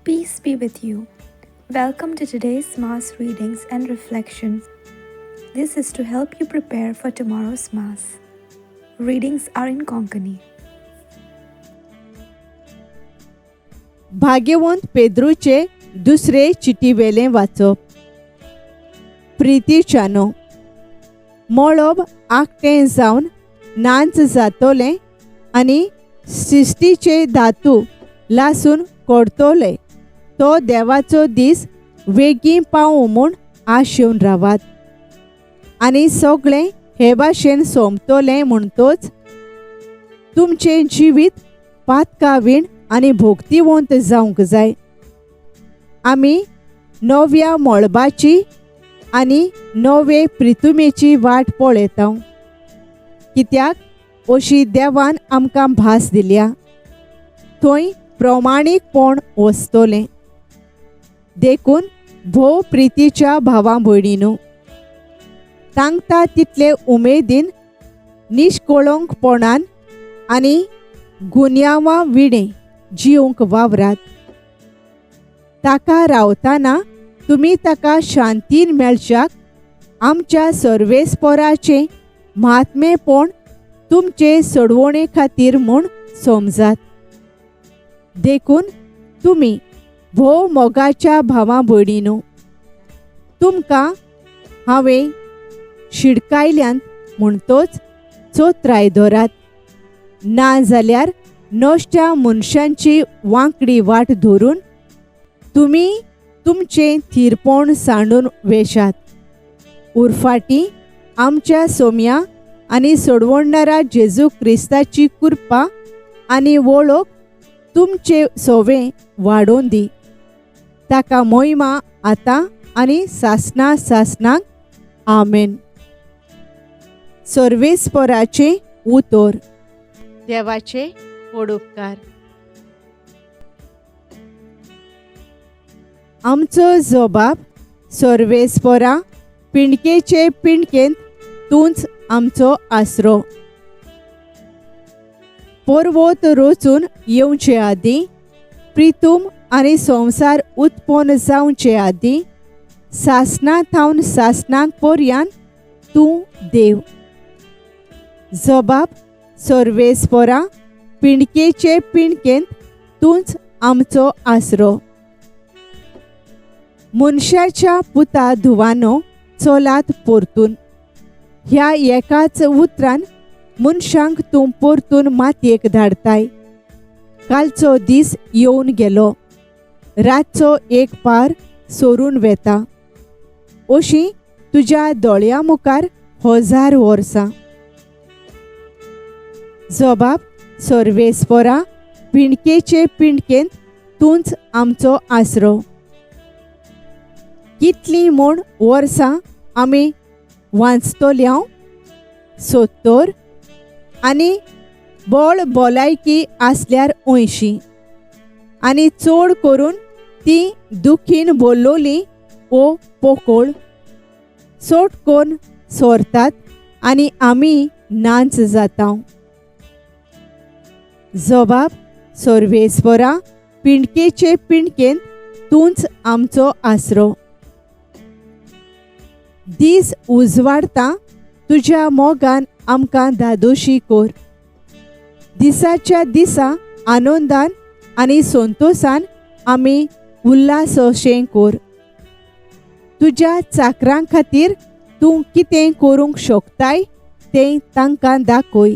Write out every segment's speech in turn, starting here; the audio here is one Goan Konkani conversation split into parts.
Peace be with you. Welcome to today's Mass readings and reflections. This is to help you prepare for tomorrow's Mass. Readings are in Konkani. भाग्यवंत पेद्रूचे दुसरे चिटीवेलें वाचप. प्रितीच्यानो, मळब आकटें जावन नांच जातलें आनी सिश्टीचे धातू लासून कडतले, तो देवाचो दीस वेगीं पावूं म्हूण आशेवन रावात. आनी सगळें हे भाशेन सोंपतलें म्हणटोच तुमचें जिवीत पातकावीण आनी भोक्तिवंत जावंक जाय. आमी नव्या मळबाची आनी नवे प्रितुमेची वाट पळयता, कित्याक अशी देवान आमकां भास दिल्या, थंय प्रमाणीकपण वसतलें. देखून भोव प्रितीच्या भावा भयणीनू, तांकता तितले उमेदीन निश्कळंकपणान आनी गुन्यांवा विणें जिवंक वावरात. ताका रावतना तुमी ताका शांतीन मेळच्याक आमच्या सर्वेस्पराचें म्हात्मेपण तुमचे सोडवणे खातीर म्हूण समजात. देखून तुमी भोव मोगाच्या भावा भयणीनू, तुमकां हांवें शिडकायल्यान म्हणटोच चोत्राय धरात, ना जाल्यार नश्ट्या मनशांची वांकडी वाट धरून तुमी तुमचें थिरपण सांडून वेशात. उरफाटी आमच्या सोम्या आनी सोडवणारा जेजू क्रिस्ताची कृपा आनी वळख तुमचे सोवे वाडोवन दी. ताका मोहिमा आतां आनी सासना सासनाक. आमेन. सर्वेस्पराचें उतर. देवाचे वडोपकार. आमचो जबाब सर्वेस्परा, पिंडकेचे पिंडकेंत तूंच आमचो आसरो. पर्वत रचून येवचे आदीं, प्रितूम आनी संवसार उत्पन्न जावचे आदीं, सासना थावन सासनाक पर्यान तूं देव. जबाब सर्वेस्परा, पिंडकेचे पिंडकेंत तूंच आमचो आसरो. मनशाच्या पुता धुवानो, चलात परतून. ह्या एकाच उतरान मनशांक तूं परतून मातयेक धाडताय. कालचो दीस येवन गेलो, रातचो एक पार सोरून वेता, अशी तुज्या दोळ्या मुखार हजार वर्सां. जबाब सर्वेस्परा, पिंडकेचे पिंडकेंत तूंच आमचो आसरो. कितलीं म्हूण वर्सां आमी वाचतल्या? 70 आनी बळ भलायकी आसल्यार 80, आनी चड करून ती दुखीन बोल्लोली ओ पोकोळ सोट कोन सोरतात आनी आमी नाच जाता. जबाब सर्वेस्परा, पिंडकेचे पिंडकेंत तूंच आमचो आसरो. दीस उजवाडता तुज्या मोगान आमकां धादोशी कर. दिसाच्या दिसा आनंदान आनी संतोसान आमी उल्हास अशें कर. तुज्या चाकरां खातीर तूं कितें करूंक शकताय तें तांकां दाखय.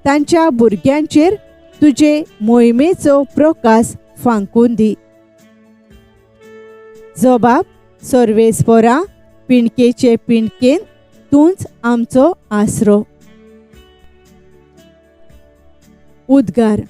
तांच्या भुरग्यांचेर तुजे मोहिमेचो प्रकाश फांकून दी. जबाब सर्वेस्परा, पिंडकेचे पिंडकेंत तूंच आमचो आसरो. उद्गार.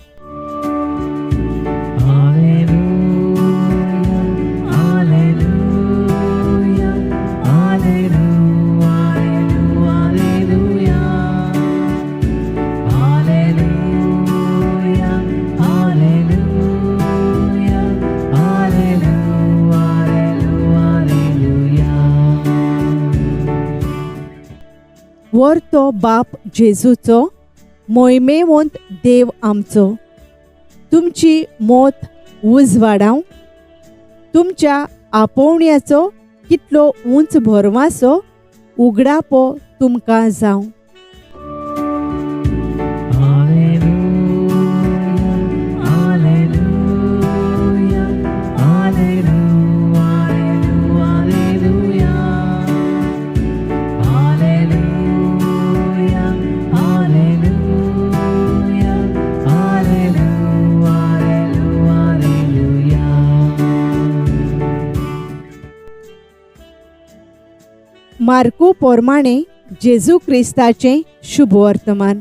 वरतो बाप जेजूचो, मोहिमेवंत देव आमचो, तुमची मोत उजवाडावं तुमच्या आपोवण्याचो कितलो उंच भरवासो उगडापो तुमकां जावं. मार्कू पोरमाणे जेजू क्रिस्ताचें शुभवर्तमान.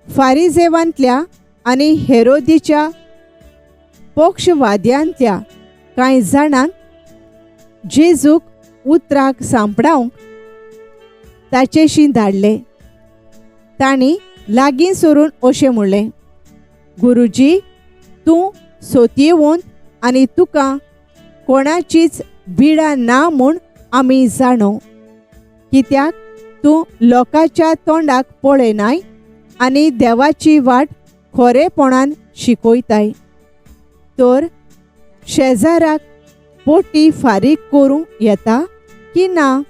फारिजेवांतल्या आनी हेरोदीच्या पक्षवाद्यांतल्या कांय जाणांक जेजूक उतराक सांपडावंक ताचेशी धाडले. तांणी लागीं सरून अशें म्हणलें, गुरुजी, तूं सोतयेवंत आनी तुका कोणाचीच बिडां ना म्हूण आमी जाणो, कित्याक तूं लोकांच्या तोंडाक पळयनाय आनी देवाची वाट खरेपणान शिकयताय. तर शेजाराक पोटी फारीक करूंक येता की ना?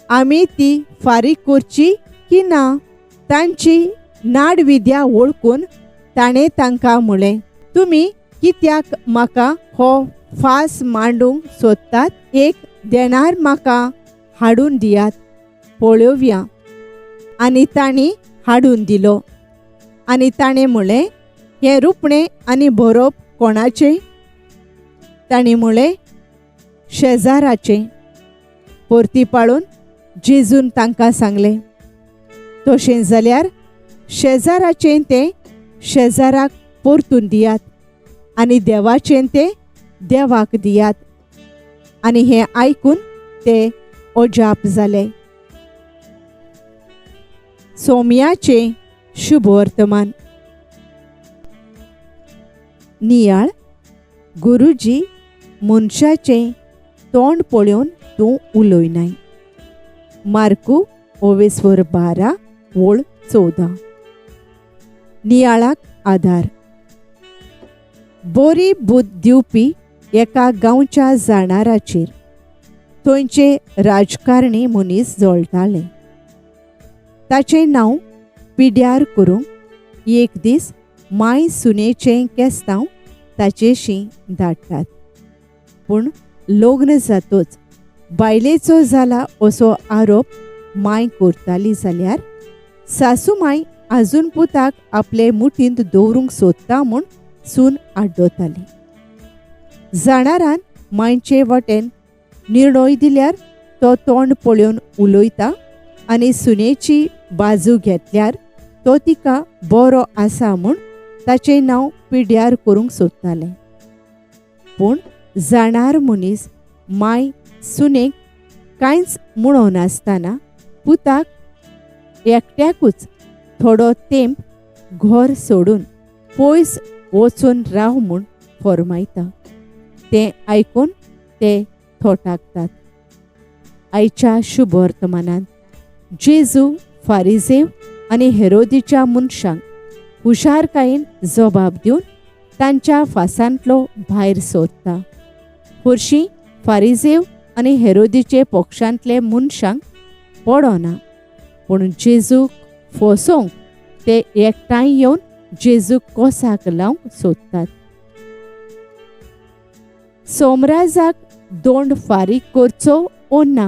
आमी ती फारीक करची की ना? तांची नाडविद्या वळखून ताणें तांकां म्हणलें, तुमी कित्याक म्हाका हो फास मांडूंक सोदतात? एक देणार म्हाका हाडून दियात पळोवया. आनी तांणी हाडून दिलो. आनी ताणें म्हणलें, हें रुपणें आनी बरोवप कोणाचें? तांणी म्हणलें, शेजाराचें. परती पाळून जेजून तांकां सांगलें, तशें जाल्यार शेजाराचें तें शेजाराक परतून दियात आनी देवाचें तें देवाक दियात. आनी हें आयकून ते अजाप जाले. सोम्याचें शुभवर्तमान. नियाळ, गुरुजी, मनशाचें तोंड पळोवन तूं उलयनाय. मार्कू ओवेस्वर 12 ओळ 14. नियाळाक आधार. बरी बुद्द दिवपी एका गांवच्या जाणाराचेर थंयचे राजकारणी मनीस जळटाले. ताचें नांव पिड्यार करूंक एक दीस माय सुनेचें केस्तांव ताचेशी धाडटात. पूण लग्न जातच बायलेचो जाला असो आरोप माय करताली जाल्यार सासूमाय आजून पुताक आपले मुठींत दवरूंक सोदता म्हूण सून आड्डताली. जाणारान मांयचे वटेन निर्णय दिल्यार तो तोंड पळोवन उलयता आनी सुनेची बाजू घेतल्यार तो तिका बरो आसा म्हूण ताचें नांव पिड्यार करूंक सोदतालें. पूण जाणार मनीस माय सुनेक कांयच म्हणनासतना पुताक एकट्याकूच थोडो तेंप घर सोडून पयस वचून राव म्हूण फरमायता. तें आयकून ते थोटाकतात. आयच्या शुभवर्तमानांत जेजू फारिजेव आनी हेरोदीच्या मनशांक हुशारकायेन जबाब दिवन तांच्या फासांतलो भायर सोदता. हरशीं फारिजेव आनी हेरोदीचे पक्षांतले मनशांक पडना, पूण जेजूक फसोवंक ते एकठांय येवन जेजूक कोसाक लावंक सोदतात. सोमराजाक दोंड फारीक करचो ओ ना?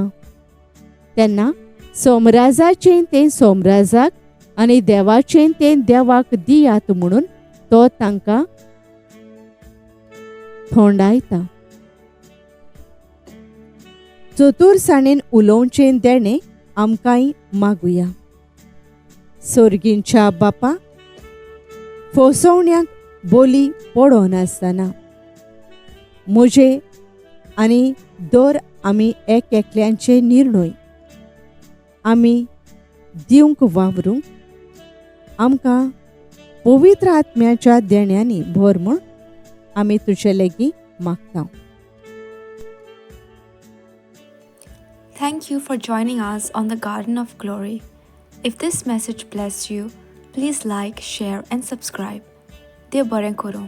तेन्ना सोमराजाचें तें सोमराजाक आनी देवाचें तें देवाक दियात म्हणून तो तांकां थोंडायता. चतुरसाणेन उलोवचें देणें आमकांय मागुया. सोर्गींच्या बापा, फसवण्याक बोली पडनासतना म्हजे आनी दर आमी एक एकल्यांचे निर्णय आमी दिवंक वावरूंक आमकां पवित्र आत्म्याच्या देण्यांनी भर म्हूण आमी तुजे लागीं मागता. Thank you for joining us on the Garden of Glory. If this message blessed you, please like, share, and subscribe. देव बरें करूं.